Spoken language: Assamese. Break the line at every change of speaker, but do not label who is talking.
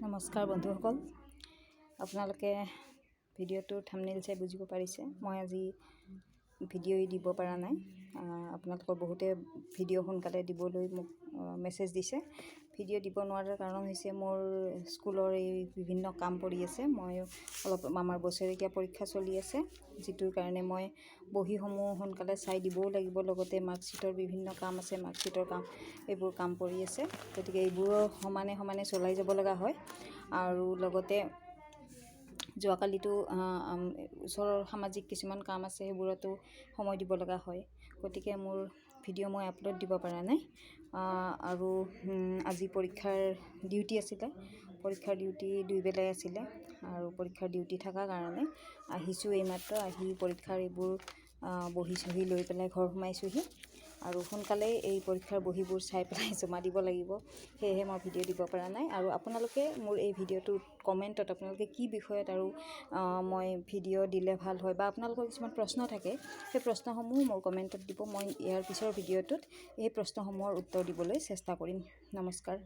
নমস্কাৰ বন্ধুসকল, আপোনালোকে ভিডিঅ'টোৰ থাম্বনেইল চাই বুজিব পাৰিছে মই আজি ভিডিঅ' দিব পৰা নাই। আপোনালোকৰ বহুতে ভিডিঅ' সোনকালে দিবলৈ মোক মেছেজ দিছে। ভিডিঅ' দিব নোৱাৰাৰ কাৰণ হৈছে মোৰ স্কুলৰ এই বিভিন্ন কাম পৰি আছে। মই অলপ আমাৰ বছৰেকীয়া পৰীক্ষা চলি আছে, যিটোৰ কাৰণে মই বহীসমূহ সোনকালে চাই দিবও লাগিব, লগতে মাৰ্কশ্বিটৰ বিভিন্ন কাম আছে, মাৰ্কশ্বিটৰ কাম, এইবোৰ কাম পৰি আছে। গতিকে এইবোৰৰ সমানে সমানে চলাই যাব লগা হয়। আৰু লগতে যোৱাকালিতো ওচৰৰ সামাজিক কিছুমান কাম আছে, সেইবোৰতো সময় দিব লগা হয়। গতিকে মোৰ ভিডিঅ' মই আপলোড দিব পৰা নাই। আৰু আজি পৰীক্ষাৰ ডিউটি আছিলে, পৰীক্ষাৰ ডিউটি দুইবেলাই আছিলে আৰু পৰীক্ষাৰ ডিউটি থকাৰ কাৰণে আহিছোঁ এইমাত্ৰ। আহি পৰীক্ষাৰ এইবোৰ বহী চহী লৈ পেলাই ঘৰ সোমাইছোঁহি আৰু সোনকালেই এই পৰীক্ষাৰ বহীবোৰ চাই পেলাই জমা দিব লাগিব। সেয়েহে মই ভিডিঅ' দিব পৰা নাই। আৰু আপোনালোকে মোৰ এই ভিডিঅ'টোত কমেণ্টত আপোনালোকে কি বিষয়ত আৰু মই ভিডিঅ' দিলে ভাল হয় বা আপোনালোকৰ কিছুমান প্ৰশ্ন থাকে, সেই প্ৰশ্নসমূহ মোৰ কমেণ্টত দিব। মই ইয়াৰ পিছৰ ভিডিঅ'টোত এই প্ৰশ্নসমূহৰ উত্তৰ দিবলৈ চেষ্টা কৰিম। নমস্কাৰ।